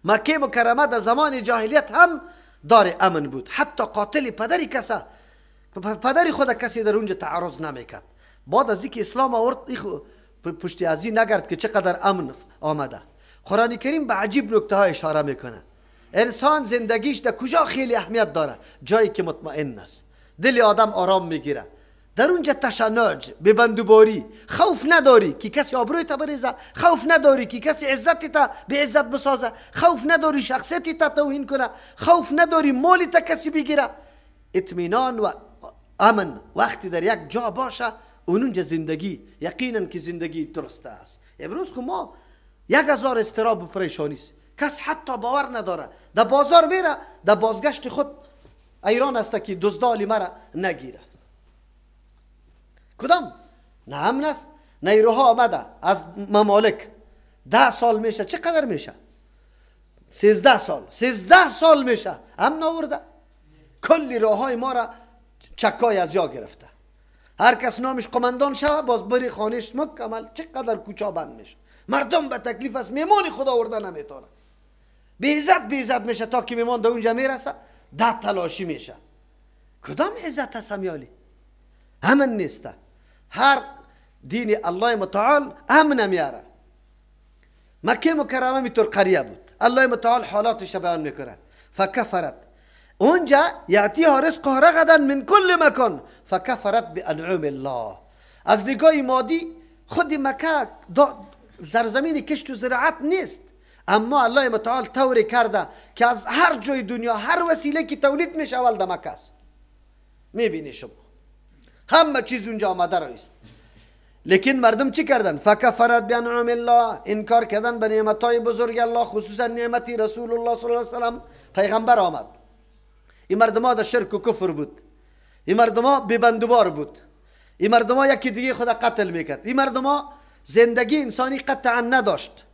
مکه مکرمه در زمان جاهلیت هم دار امن بود. حتی قاتل پدری کسا، پدری خود کسی در اونجا تعرض نمیکرد. بعد از اینکه اسلام آورد پشتی ازی نگرد که چقدر امن آمده. قرآن کریم به عجیب نکته ها اشاره میکنه. انسان زندگیش در کجا خیلی اهمیت داره؟ جایی که مطمئن است، دل آدم آرام میگیره. در اونجا تشنج، ببندوباری، خوف نداری که کسی آبروی تا بریزه، خوف نداری که کسی عزت تا به عزت بسازه، خوف نداری شخصیتی تا توهین کنه، خوف نداری مالی تا کسی بگیره. اطمینان و امن وقتی در یک جا باشه، اونجا زندگی یقینا که زندگی درست است. امروز خب ما 1000 اضطراب و پریشانی است. کس حتی باور نداره در بازار میره، در بازگشت خود ایران است که دزدالی مرا نگیره. کدام نه امن است، نیروها آمده از ممالک. 10 سال میشه، چقدر میشه؟ 13 سال، 13 سال میشه امن آورده. کلی راه های ما را چکای از یا گرفته. هر کس نامش قماندان شوه، باز بری خانهش مکمل چقدر کوچا بند میشه. مردم به تکلیف است، میمان خدا آورده نمیتونه. بی عزت بی عزت میشه تا که میمان در اونجا میرسه، ده تلاشی میشه. کدام عزت هست همیالی؟ امن نیسته. هر دین الله متعال امن میاره. مکه مکرمه میتور قریه بود. الله متعال حالاتش بیان میکنه. فکفرت، اونجا یعطیها رزقها رغدا من کل مکان فکفرت بانعم الله. از نگاه مادی خود مکه سرزمین کشت و زراعت نیست، اما الله متعال طوری کرده که از هر جای دنیا هر وسیله که تولید میشه اول در مکه است. میبینی شما همه چیز اونجا آمده است. لیکن مردم چی کردن؟ فکفرت بانعم الله، انکار کردن به نعمتهای بزرگ الله، خصوصا نعمتی رسول الله صلی الله علیه و سلم. پیغمبر آمد، این مردم ها در شرک و کفر بود، این مردم ها ببندوبار بود، این مردم ها یکی دیگه خود قتل میکرد، این مردم ها زندگی انسانی قطعا نداشت.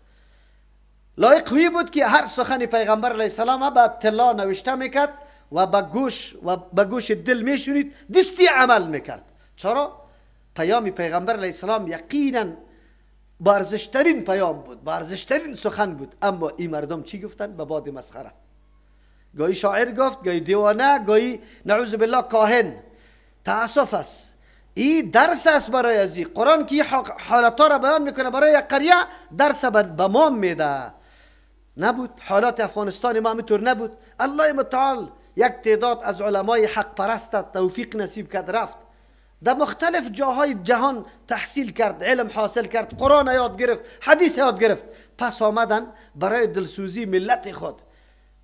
لایق خویی بود که هر سخن پیغمبر علیه السلام به طلا نوشته میکرد و به گوش و به گوش دل میشونید، دستی عمل میکرد. چرا؟ پیام پیغمبر علیه السلام یقینا با ارزشترین پیام بود، با ارزشترین سخن بود. اما این مردم چی گفتن؟ به باد مسخره. گاهی شاعر گفت، گاهی دیوانه، گاهی نعوذ بالله کاهن. تأسف است. این درس است برای ازی قرآن که حالتها را بیان میکنه برای یک قریه، درس به ما میده. نبود حالات افغانستان ما همینطور نبود. الله متعال یک تعداد از علمای حق پرست توفیق نصیب کرد، رفت در مختلف جاهای جهان تحصیل کرد، علم حاصل کرد، قرآن یاد گرفت، حدیث یاد گرفت. پس آمدن برای دلسوزی ملت خود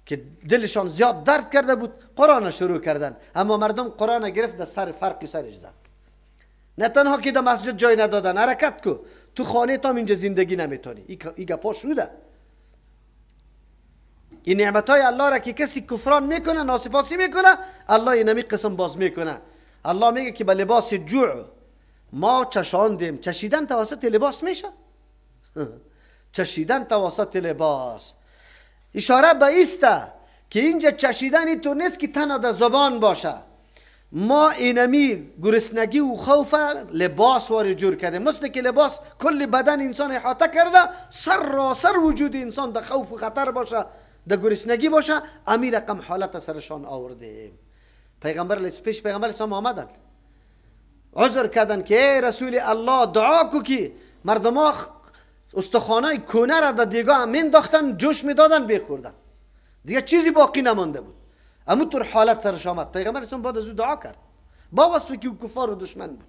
که دلشان زیاد درد کرده بود، قرآن شروع کردن. اما مردم قرآن گرفت در سر فرق سرش زد. نه تنها که در مسجد جای ندادن، حرکت کو تو خانه تا اینجا زندگی نمیتونی. این گپا شده. این نعمت های الله را که کسی کفران میکنه، ناسپاسی میکنه، الله اینمی قسم باز میکنه. الله میگه که به لباس جوع ما چشاندیم. چشیدن توسط لباس میشه؟ چشیدن توسط لباس اشاره به ایسته که اینجا چشیدن اینطور نیست که تنها در زبان باشه. ما اینمی گرسنگی و خوف لباس واری جور کردیم، مثل که لباس کل بدن انسان احاطه کرده، سر را سر وجود انسان در خوف و خطر باشه، در گرسنگی باشه. امی رقم حالت سرشان آوردیم. پیغمبر پیش پیغمبر اسلام آمدن، عذر کردن که ای رسول الله دعا کو که مردم ها استخوانای کونه را در دیگاه مینداختن، جوش میدادن، بخوردن، دیگه چیزی باقی نمانده بود. اما طور حالت سرش آمد. پیغمبر اسلام بعد از او دعا کرد، با وصف که کفار و دشمن بود،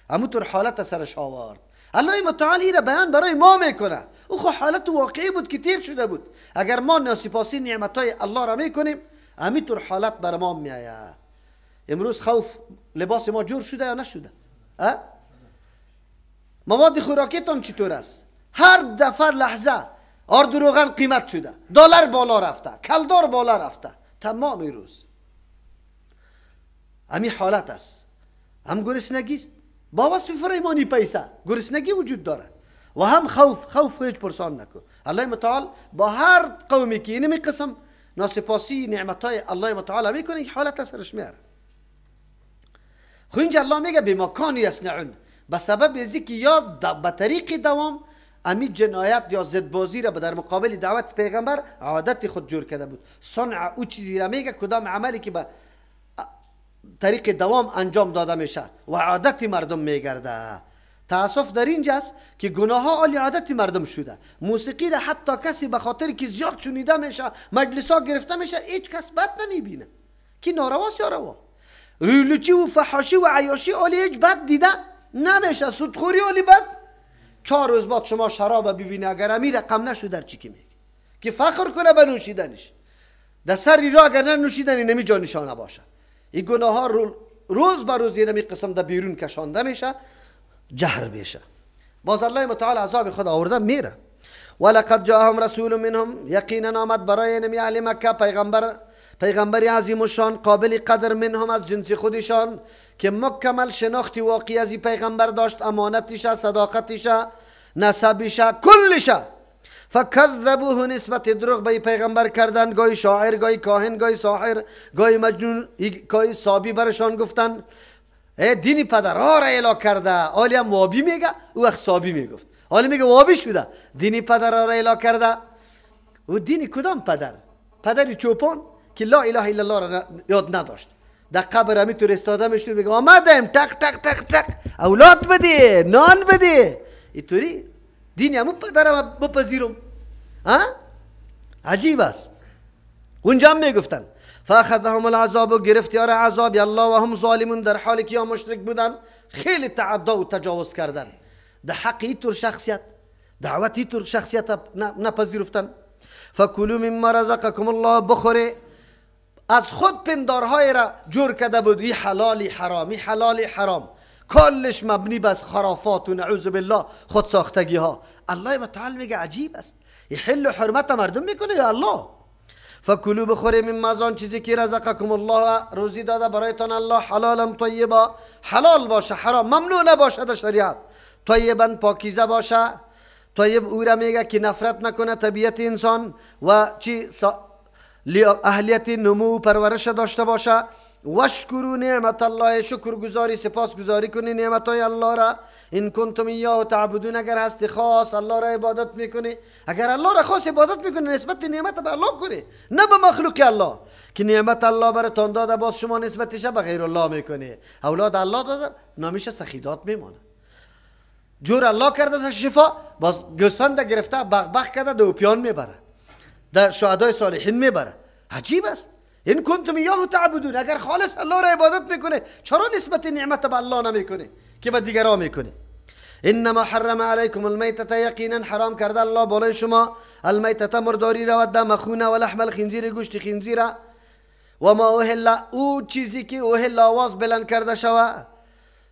اما طور حالت سرش آورد. الله متعال را بیان برای ما میکنه. او خو حالت واقعی بود که تیر شده بود. اگر ما ناسپاسی نعمتای الله را میکنیم، همینطور حالت بر ما میآید. امروز خوف لباس ما جور شده یا نشده؟ مواد خوراکیتان چطور است؟ هر دفعه لحظه آرد روغن قیمت شده، دلار بالا رفته، کلدار بالا رفته، تمام روز همین حالت است. هم گرسنگی است با وصف فریمانی پیسه، گرسنگی وجود داره، و هم خوف. خوف هیچ پرسان نکن. الله متعال با هر قومی که اینمی قسم ناسپاسی نعمتهای الله متعال میکنه، این حالت سرش میاره. خو اینجا الله میگه بما کانوا یصنعون، به سبب ازی که یا به طریق دوام امی جنایت یا ضدبازی را در مقابل دعوت پیغمبر عادت خود جور کرده بود. صنع او چیزی را میگه کدام عملی که به طریق دوام انجام داده میشه و عادت مردم میگرده. تاسف در اینجاست که گناه ها عالی عادت مردم شده. موسیقی را حتی کسی به خاطر که زیاد شنیده میشه، مجلس ها گرفته میشه، هیچ کس بد نمیبینه که نارواست یا روا. ریلوچی و فحاشی و عیاشی عالی هیچ بد دیده نمیشه. سودخوری عالی بد. 4 روز بعد شما شراب ببینی اگر امی رقم نشو در چی که میگه که فخر کنه به نوشیدنش، در سر را اگر ننوشیدنی نمی جا نشانه باشه. این گناه ها روز به روز نمی قسم در بیرون کشانده میشه، جهر میشه. باز الله متعال عذاب خود آورده میره. ولقد جاءهم رسول منهم، یقینا آمد برای نمی اهل مکه پیغمبر عظیم الشان قابل قدر، منهم از جنس خودشان، که مکمل شناختی واقعی از پیغمبر داشت، امانتش، صداقتش، نسبش، کلش. فکذبوه، نسبت دروغ به پیغمبر کردن، گاهی شاعر، گاهی کاهن، گاهی ساحر، گاهی مجنون، گاهی صابی برشان گفتن. دینی پدرها را اعلا کرده. آلی هم وابی میگه، او وقت صابی میگفت، آلی میگه وابی شده، دینی پدرها را اعلا کرده. و دینی کدام پدر؟ پدر چوپان که لا اله الا الله را یاد نداشت. در قبر همی تو استاده میشد میگه آمدم، تق تق تق تق، اولاد بده، نان بده. اینطوری دینی همون پدرم بپذیرم. ها عجیب است. اونجا هم میگفتن فاخذهم العذاب، و گرفتار عذاب الله و هم ظالمون، در حالی که یا مشرک بودن، خیلی تعدا و تجاوز کردن در حق اینطور شخصیت، دعوت اینطور شخصیت نپذیرفتن. فکلوا مما رزقکم الله، بخوره از خود پندارهای را جور کرده بود، ای حلالی حرام، ای حلالی حرام، کلش مبنی بس خرافات و نعوذ بالله خود ساختگی ها. الله متعال میگه عجیب است، این حل و حرمت مردم میکنه یا الله. فکلوا، بخوری، مما، از آن چیزی که رزقکم الله، روزی داده برایتان الله، حلالا طیبا، حلال باشه، حرام ممنوع نباشه در شریعت، طیبا پاکیزه باشه. طیب او را میگه که نفرت نکنه طبیعت انسان و چی اهلیت نمو و پرورش داشته باشه. واشکروا نعمت الله، شکر گزاری، سپاس گزاری کنی نعمت های الله را. ان کنتم ایاه تعبدون، اگر هستی خاص الله را عبادت میکنی، اگر الله را خاص عبادت میکنی نسبت نعمت به الله کنی، نه به مخلوق الله که نعمت الله براتان داده باز شما نسبتش به غیر الله میکنی. اولاد الله داده نامیش سخیدات میمانه، جور الله کرده شفا، باز گوسفند گرفته بغبغ کرده دوپیان میبره، در شهدای صالحین میبره. عجیب است. این کنتم ایاه تعبدون، اگر خالص الله را عبادت میکنه چرا نسبت نعمت به الله نمیکنه که به دیگران میکنه؟ انما حرم علیکم المیتة، یقینا حرام کرده الله بالای شما المیتة مرداری را و دم خونه و لحم الخنزیر گوشت خنزیر و ما اهل، او چیزی که اهل آواز بلند کرده شوه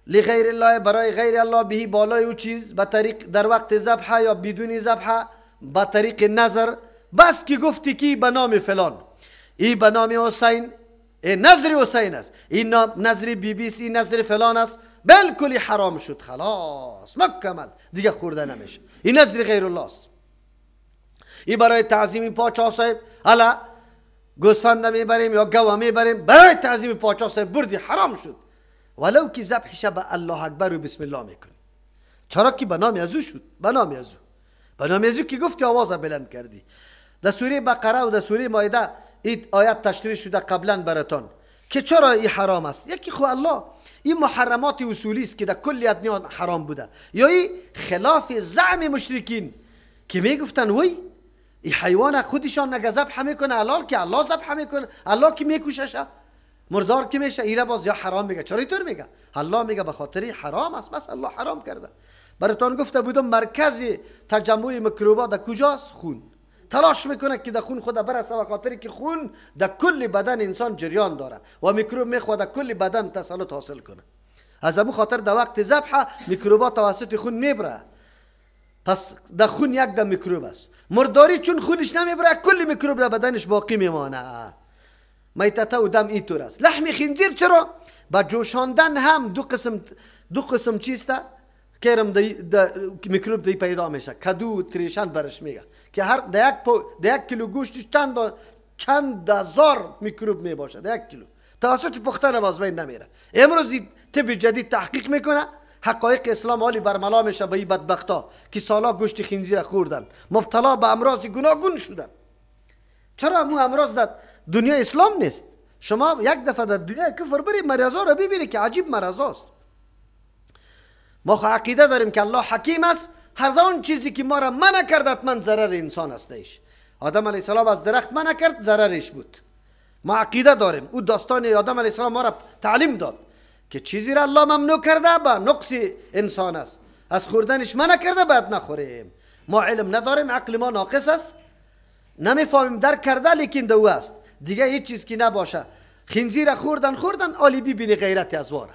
لغیر الله برای غیر الله بهی بالای او چیز به طریق در وقت ذبح یا بدون ذبح به طریق نظر، بس که گفتی که به نام فلان، ای به نام حسین، ای نظر حسین است، این نظر بی بی است، این نظر فلان است، بالکل حرام شد، خلاص مکمل دیگه خورده نمیشه. این نظر غیر الله است. ای برای تعظیم پاچا صاحب حالا گوسفند میبریم یا گوه میبریم برای تعظیم پاچا صاحب بردی، حرام شد، ولو که ذبحش به الله اکبر و بسم الله میکنی. چرا که به نام ازو شد، به نام ازو، به نام ازو که گفتی آواز بلند کردی. در سوره بقره و در سوره مائده این آیت تشریح شده قبلا براتان که چرا این حرام است. یکی خو الله این محرمات اصولی است که در کل ادیان حرام بوده، یا این خلاف زعم مشرکین که میگفتن وی این حیوان خودشان نگه ذبح میکنه حلال که الله ذبح میکنه، الله که میکششه مردار که میشه، ایره باز یا حرام میگه. چرا اینطور میگه؟ الله میگه به خاطر حرام است، بس الله حرام کرده. براتان گفته بودم مرکز تجمع میکروبات در کجاست؟ خون. تلاش میکنه که در خون خود برسه، و خاطر که خون در کل بدن انسان جریان داره و میکروب میخواد در کل بدن تسلط حاصل کنه. از همون خاطر در وقت ذبح میکروبات توسط خون میبره، پس در خون یک دم میکروب است. مرداری چون خونش نمیبره کل میکروب در بدنش باقی میمانه. میتته و دم اینطور است. لحم خنزیر چرا؟ با جوشاندن هم دو قسم چیسته کرم دی میکروب دی پیدا میشه، کدو تریشن برش میگه که هر ده یک کیلو گوشت چند هزار میکروب میباشه، ده یک کیلو توسط پختن باز بین نمیره. امروز طب جدید تحقیق میکنه حقایق اسلام حالی برملا میشه به این بدبختا که سالا گوشت خنزیر خوردن، مبتلا به امراض گوناگون شدن. چرا امو امراض در دنیا اسلام نیست؟ شما یک دفعه در دنیا کفر بری مریضا رو ببینی که عجیب مرضاست. ما خو عقیده داریم که الله حکیم است، هر آن چیزی که ما را منع کرد حتما ضرر انسان است. ایش آدم علیه السلام از درخت منع کرد، ضررش بود. ما عقیده داریم. او داستان آدم علیه السلام ما را تعلیم داد که چیزی را الله ممنوع کرده با نقص انسان است، از خوردنش منع کرده باید نخوریم. ما علم نداریم، عقل ما ناقص است، نمیفهمیم درک کرده، لیکن دو است دیگه هیچ چیز که نباشه. خنزیر خوردن خوردن آلی ببینی غیرت از واره،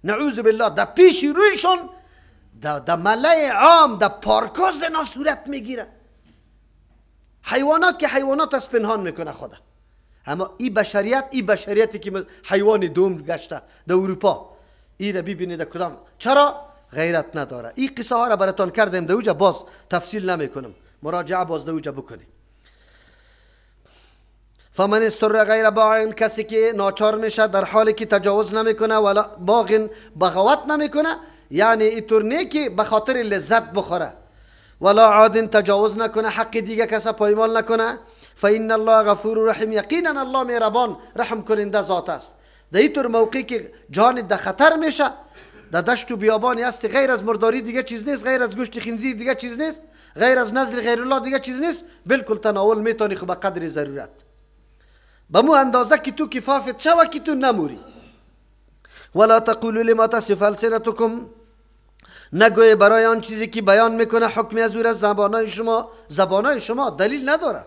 نعوذ بالله، در پیش رویشون در ملأ عام در پارکا زنا صورت میگیره. حیوانات که حیوانات از پنهان میکنه خدا، اما این بشریت، این بشریتی که حیوان دوم گشته در اروپا، این را ببینید در کدام، چرا غیرت نداره. این قصه ها را براتان کردیم در اوجا، باز تفصیل نمیکنم، مراجعه باز در اوجا بکنیم. فمن استر غیر باغ، کسی که ناچار میشه در حالی که تجاوز نمیکنه ولا باغ، بغاوت نمیکنه، یعنی اینطور نه که به خاطر لذت بخوره، ولا عاد، تجاوز نکنه، حق دیگه کس پایمال نکنه، فإن الله غفور رحیم، یقینا الله مهربان رحم کننده ذات است. در اینطور موقعی که جان در خطر میشه، در دشت و بیابانی است، غیر از مرداری دیگه چیز نیست، غیر از گوشت خنزیر دیگه چیز نیست، غیر از نذر غیر الله دیگه چیز نیست، بالکل تناول میتونی، خب به قدر ضرورت، به مو اندازه که تو کفافت شوه که تو نموری. ولا تقولوا لما تصف السنتكم، نگوی برای آن چیزی که بیان میکنه حکم از او زبانای شما، زبانای شما دلیل نداره.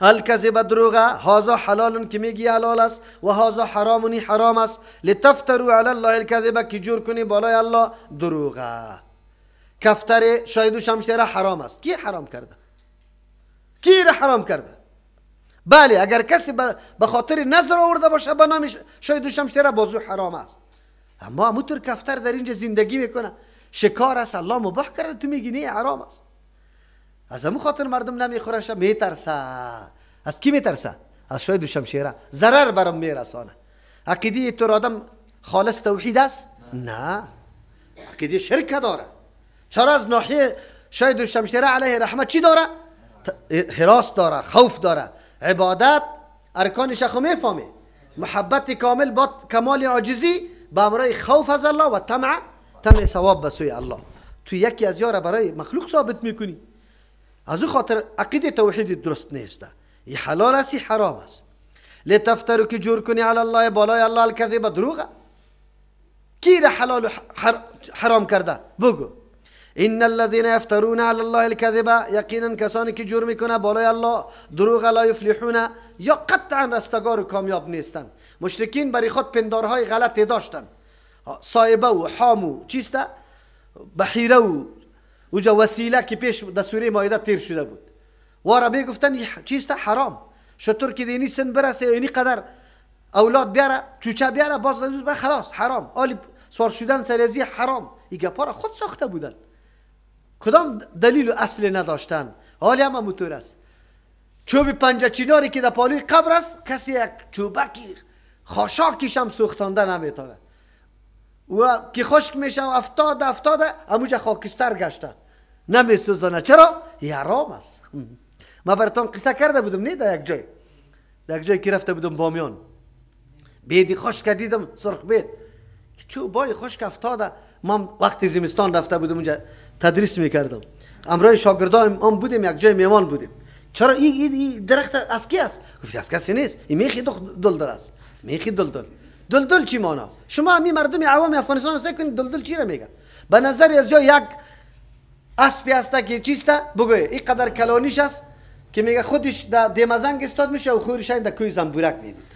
الکذب دروغه، هذا حلال که میگی حلال است، و هذا حرام حرام است، لتفتروا علی الله الکذب، که جور کنی بالای الله دروغه. کفتر شاید و شمشیره حرام است. کی حرام کرده؟ کی را حرام کرده؟ بله، اگر کسی به خاطر نظر آورده باشه به نام شاید و شمشیره، بازو حرام است. اما همونطور کفتر در اینجا زندگی میکنه، شکار است، الله مباح کرده، تو میگی نه حرام است. از همون خاطر مردم نمیخورش، میترسه. از کی میترسه؟ از شاید و شمشیره، ضرر برام میرسانه. عقیده تو آدم خالص توحید است؟ نه، عقیده شرک داره. چرا از ناحیه شاید و شمشیره علیه رحمت چی داره؟ هراس داره، خوف داره. عبادت ارکانش خو میفهمه، محبت کامل با کمال عاجزی به امرای خوف از الله و طمع ثواب به سوی الله. تو یکی از یاره برای مخلوق ثابت میکنی. از او خاطر عقیده توحید درست نیست. ای حلال است، ای حرام است. لتفتروا که جور کنی علی الله، بالای الله، الکذب دروغه. کی را حلال و حرام کرده؟ بگو. ان الذين يفترون على الله الكذب، یقینا کسانی که جور میکنه بالای الله دروغ، لا یفلحون، یا قطعا رستگار و کامیاب نیستند. مشرکین برای خود پندارهای غلطی داشتن، صایبه و حام و چیسته بحیره و اوجا وسیله که پیش در سوره مائده تیر شده بود، وارا میگفتن چیسته حرام. شطور که دینی سن برسه اینی قدر اولاد بیاره، چوچه بیاره، باز خلاص حرام. آلی سوار شدن سرزی حرام. این گپا را خود ساخته بودن، کدام دلیل و اصل نداشتن. حالی هم همونطور است. چوب پنجه چیناری که در پالوی قبر است، کسی یک چوبکی خاشاکیش هم سوختانده نمیتونه، و که خشک میشه و افتاده افتاده همونجا خاکستر گشته، نمیسوزانه. چرا؟ یه حرام است. ما براتون قصه کرده بودم نه، در یک جای، در یک جای که رفته بودم بامیان، بیدی خشک دیدم، سرخ بید، چوبای خشک افتاده. ما وقتی زمستان رفته بودم اونجا تدریس میکردم، امرای شاگردان هم بودیم، یک جای میمان بودیم. چرا این درخت از کی است؟ گفت از کسی نیست، این میخی دلدل است. میخی دلدل، دلدل چی مانا؟ شما همین مردم عوام افغانستان سعی کنید دلدل چی را میگه؟ به نظر از جای یک اسبی است که چیست؟ بگوی این قدر کلانیش است که میگه خودش در دیمزنگ استاد میشه و خورش در کوی زنبورک میبود.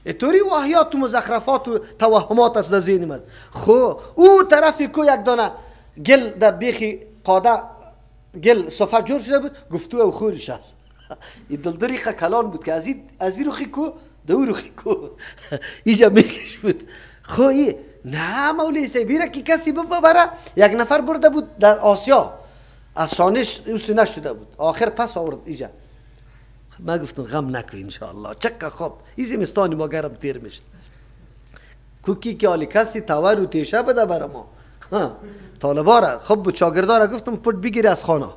اینطوری واهیات و مزخرفات و توهمات است در ذهن مرد. خو او طرف کو یک دانه گل در بیخی قاده گل صفه جور شده بود، گفت او خورش است. این دلدلی کلان بود که از این روخی کو دو روخی کو اینجا میکش بود. خو ای نه مولوی صاحب که کسی ببره، یک نفر برده بود در آسیا، از شانش اوسی نشده بود، آخر پس آورد اینجا. ما گفتم غم نکن انشاءالله، چقدر خوب این زمستان ما گرم تیر میشه. کوکی که آلی کسی تور و تیشه بده بر ما. طالبا را خب شاگردا را گفتم پت بگیر از خانه.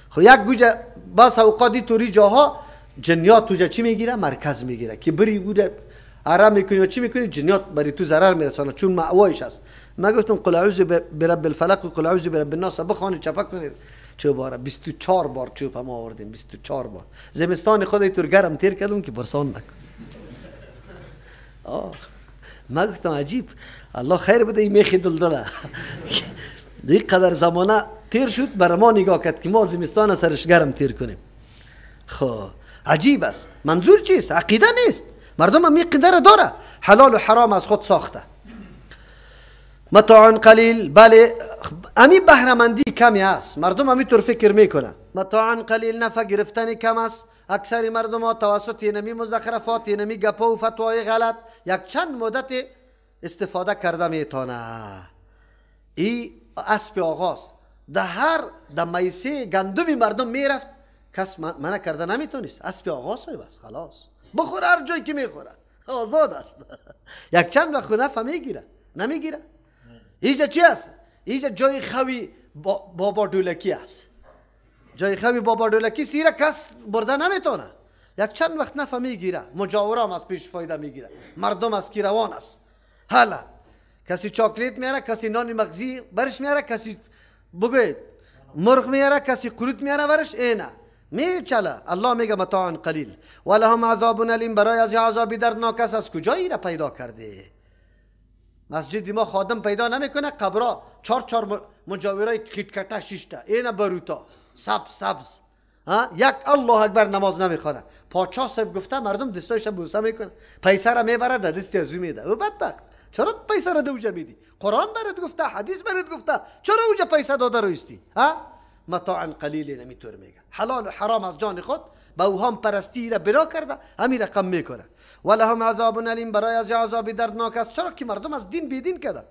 خب یک گوجه باز اوقات توری جاها جنیات توجه چی میگیره؟ مرکز میگیره که بری گوره آرام میکنی و چی میکنی جنیات بری تو ضرر میرسانه چون مأوایش است. ما گفتم قل اعوذ برب الفلق و قل اعوذ برب الناس بخوانید چپک کنید. چه باره 24 بار چوب هم آوردیم، 24 بار. زمستان خود طور گرم تیر کردم که برسان نکن. ما گفتم عجیب، الله خیر بده این میخی دلدله. دیگه قدر زمانه تیر شد بر ما نگاه کرد که ما زمستان سرش گرم تیر کنیم. خب عجیب است. منظور چیست؟ عقیده نیست. مردم هم عقیده داره، حلال و حرام از خود ساخته. متاع قلیل، بله امی بهره‌مندی کمی است، مردم همی طور فکر میکنه. متاع قلیل نفع گرفتن کم است. اکثر مردم ها توسط اینمی مزخرفات، اینمی گپا و فتوای غلط یک چند مدت استفاده کرده میتونه. ای اسب آغاز ده هر ده میسه گندمی مردم میرفت، کس منع کرده نمیتونست. اسب آقا صاحب است، خلاص بخور هر جایی که میخوره، آزاد است. یک چند وقت نفع میگیره، نمیگیره. اینجا چی است؟ اینجا جای خوی بابا دولکی است. جای خوی بابا دولکی سیره کس برده نمیتونه. یک چند وقت نفع میگیره، مجاورام از پیش فایده میگیره، مردم از کی روان است. حالا کسی چاکلیت میاره، کسی نان مغزی برش میاره، کسی بگوید مرغ میاره، کسی قروت میاره برش. اینه میچله. الله میگه متاع قلیل ولهم عذاب الیم، برای از عذاب دردناک است. از کجایی را پیدا کرده؟ مسجد ما خادم پیدا نمیکنه، قبرا چهار چهار مجاورای خیتکته شش تا اینه بروتا سبز سبز، یک الله اکبر نماز نمیخوانه. پادشاه صاحب گفته مردم دستایش بوسه میکنه، پیسه را میبره در دست از او میده. او بدبخت چرا پیسه را دوجه میدی؟ قرآن برات گفته، حدیث برات گفته، چرا اوجه پیسه داده رویستی؟ ها متاع قلیل نمیتور میگه. حلال و حرام از جان خود به اوهام پرستی را بنا کرده، همین رقم میکنه. ولهم عذاب الیم، برای از عذاب دردناک است. چرا که مردم از دین بیدین کرده.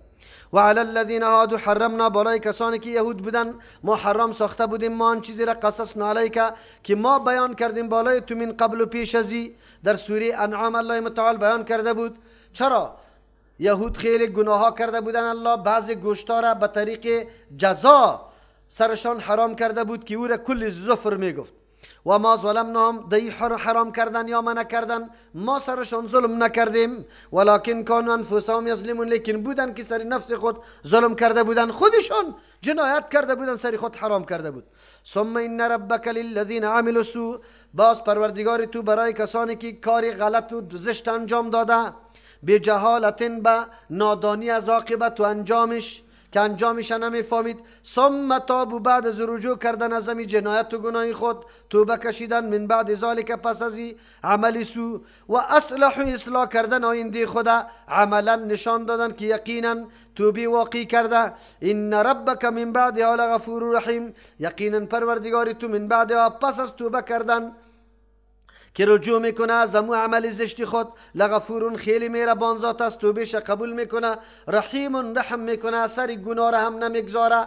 و علی الذین هادوا حرمنا، بالای کسانی که یهود بودن ما حرام ساخته بودیم ما آن چیزی را قصصنا علیک که ما بیان کردیم بالای تو من قبل و پیش ازی. در سوره انعام الله متعال بیان کرده بود. چرا یهود خیلی گناه ها کرده بودن، الله بعضی گوشتا را به طریق جزا سرشان حرام کرده بود که او را کل زفر میگفت. و ما ظلمناهم، دی حرام کردن یا منع کردن ما سرشان ظلم نکردیم، ولکن کانوا انفسهم یظلمون، لیکن بودن که سر نفس خود ظلم کرده بودن، خودشان جنایت کرده بودن، سر خود حرام کرده بود. ثم ان ربک للذین عملوا السوء، باز پروردگار تو برای کسانی که کاری غلط و زشت انجام داده، به جهالت، به نادانی از عاقبت و انجامش که انجامش نمیفهمید، ثم تابوا، بعد از رجوع کردن از همی جنایت و گناه خود توبه کشیدن، من بعد ذالک، پس از عمل سو، و اصلح، اصلاح کردن آینده خود، عملا نشان دادن که یقینا توبه واقعی کرده. ان ربک من بعدها لغفور رحیم، یقینا پروردگار تو من بعدها، پس از توبه کردن که رجوع میکنه از امو عمل زشت خود، لغفور، خیلی مهربان ذات است، توبهش قبول میکنه، رحیم، رحم میکنه، اثر گناه را هم نمیگذاره،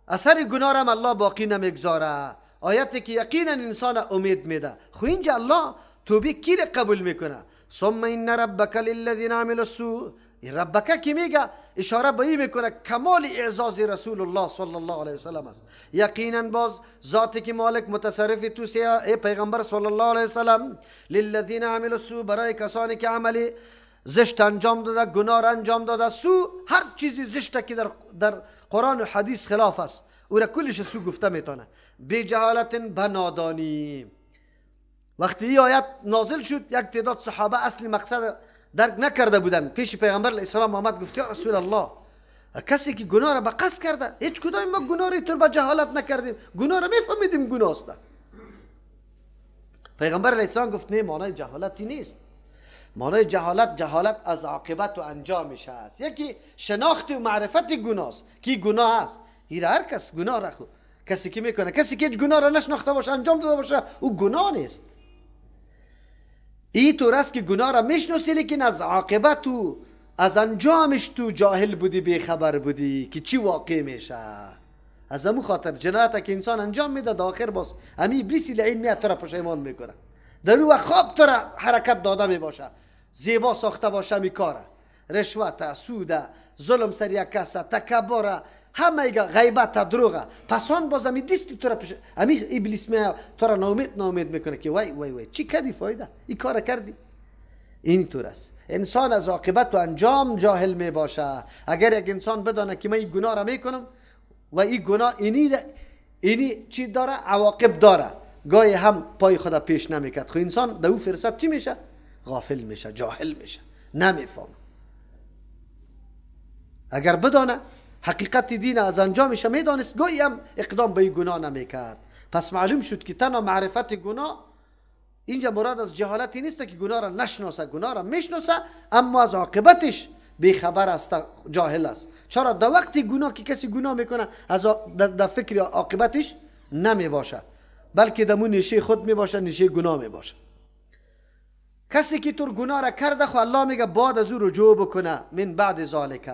اثر گناه را هم الله باقی نمیگذاره. آیتی که یقینا انسان امید میده. خو اینجا الله توبه کی را قبول میکنه؟ ثم ان ربک للذین عملوا السوء، ربک کی میگه اشاره به این میکنه کمال اعزاز رسول الله صلی الله علیه وسلم است. یقینا باز ذاتی که مالک متصرف تو ای پیغمبر صلی الله علیه وسلم، للذین عملوا السوء، برای کسانی که عملی زشت انجام داده، گناه را انجام داده، سو هر چیزی زشت که در قرآن و حدیث خلاف است او را کلش سو گفته میتونه، بی جهالت، به نادانی. وقتی این آیت نازل شد یک تعداد صحابه اصل مقصد درک نکرده بودن، پیش پیغمبر علیه السلام آمد گفت یا رسول الله، کسی که گناه را به قصد کرده، هیچ کدام ما گناه را طور به جهالت نکردیم، گناه را میفهمیدیم گناه است. پیغمبر علیه السلام گفت نه، معنای جهالتی نیست. معنای جهالت، جهالت از عاقبت و انجامش است. یکی شناخت و معرفت گناه است که گناه است. هر هر کس گناه را خو کسی که میکنه، کسی که هیچ گناه را نشناخته باشه انجام داده باشه او گناه نیست. این طور است که گناه را میشناسی لیکن از عاقبت و از انجامش تو جاهل بودی، بیخبر بودی که چی واقع میشه. از امو خاطر جنایت که انسان انجام میده در آخر باز امی ابلیس لعین میاد تو را پشیمان میکنه، در او خواب تو را حرکت داده میباشه، زیبا ساخته باشه می کاره. رشوت، سود، ظلم سر یک کس، تکبر، همه غیبت، دروغ. پس آن باز امی دستی تو را امی ابلیس می تو را ناامید میکنه که وای وای وای چی کردی، فایده این کار کردی. این طور است. انسان از عاقبت و انجام جاهل می باشه. اگر یک انسان بدانه که من این گناه را میکنم و این گناه اینی چی داره، عواقب داره، گاهی هم پای خدا پیش نمیکرد. خو انسان در او فرصت چی میشه؟ غافل میشه، جاهل میشه، نمیفهمه. اگر بدانه حقیقت دین از انجامش میدانست، گاهی هم اقدام به این گناه نمیکرد. پس معلوم شد که تنها معرفت گناه اینجا مراد از جهالتی نیست که گناه را نشناسه، گناه را میشناسه اما از عاقبتش بیخبر است، جاهل است. چرا؟ در وقتی گناه که کسی گناه میکنه از در فکر عاقبتش نمیباشه، بلکه در نیشه خود میباشه، نیشه گناه میباشه. کسی که تور گناه را کرده، خو الله میگه بعد از او رجوع بکنه، من بعد ذالک،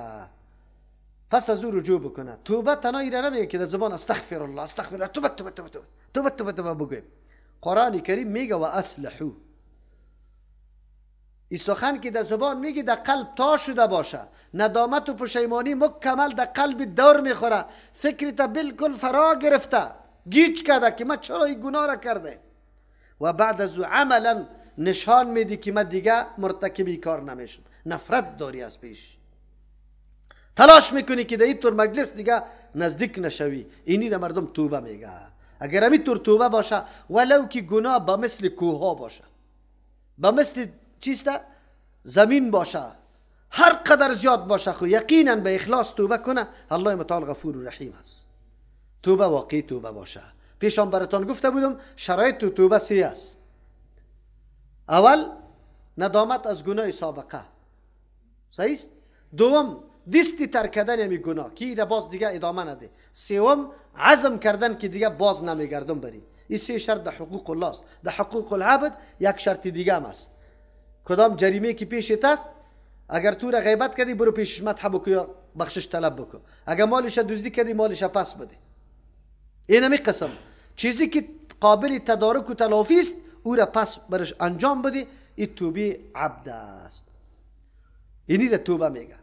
پس از او رجوع بکنه. توبه تنها ایره نمیگه که در زبان استغفر الله استغفر الله توبه توبه توبه توبه توبه توبه بگویم. قرآن کریم میگه و اصلحو. این سخن که در زبان میگه در قلب تا شده باشه، ندامت و پشیمانی مکمل در قلب دور میخوره، فکرت بالکل فرا گرفته، گیج کرده که من چرا این گناه را کرده، و بعد از او عملا نشان میدی که من دیگه مرتکب کار نمیشم. نفرت داری از پیش، تلاش میکنی که در این طور مجلس دیگه نزدیک نشوی. اینی را مردم توبه میگه. اگر همین طور توبه باشه، ولو که گناه با مثل کوه باشه، با مثل چیست زمین باشه، هر قدر زیاد باشه، خو یقینا به اخلاص توبه کنه، الله متعال غفور و رحیم است. توبه واقعی توبه باشه. پیشان براتان گفته بودم شرایط توبه سه است. اول ندامت از گناه سابقه، صحیح است. دوم دستی ترک کردن همی گناه که ایره باز دیگه ادامه نده. سوم عزم کردن که دیگه باز نمیگردم بری. این سه شرط در حقوق الله است. در حقوق العبد یک شرط دیگه هم است. کدام جریمه که پیشت است، اگر تو را غیبت کردی برو پیشش مدح بکن یا بخشش طلب بکن، اگر مالش دزدی کردی مالش پس بده. این همی قسم چیزی که قابل تدارک و تلافی است او را پس برش انجام بده، این توبه عبد است. اینی را توبه میگه.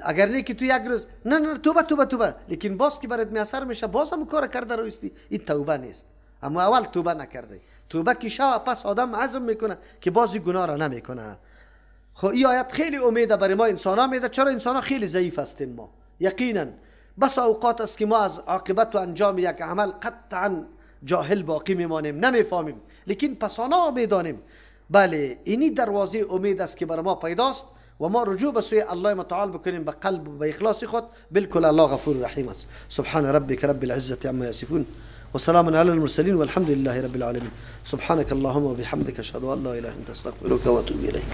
اگر نه که تو یک روز نه نه توبه توبه توبه، لیکن باز که برات میسر میشه باز هم کار کرده روستی، این توبه نیست. اما اول توبه نکرده، توبه که شوه پس آدم عزم میکنه که باز گناه را نمیکنه. خب این آیت خیلی امیده برای ما انسان ها میده. چرا انسان ها خیلی ضعیف هستیم ما؟ یقینا بس اوقات است که ما از عاقبت و انجام یک عمل قطعا جاهل باقی میمانیم، نمیفهمیم، لیکن پسانا میدانیم. بله اینی دروازه امید است که برای ما پیداست و ما رجوع به سوی الله متعال بکنیم به قلب و به اخلاص خود، بالکل الله غفور رحیم است. سبحان ربک رب العزة عما یصفون وسلام على المرسلين والحمد لله رب العالمين. سبحانك اللهم وبحمدك اشهد ان لا اله الا انت استغفرك واتوب اليك.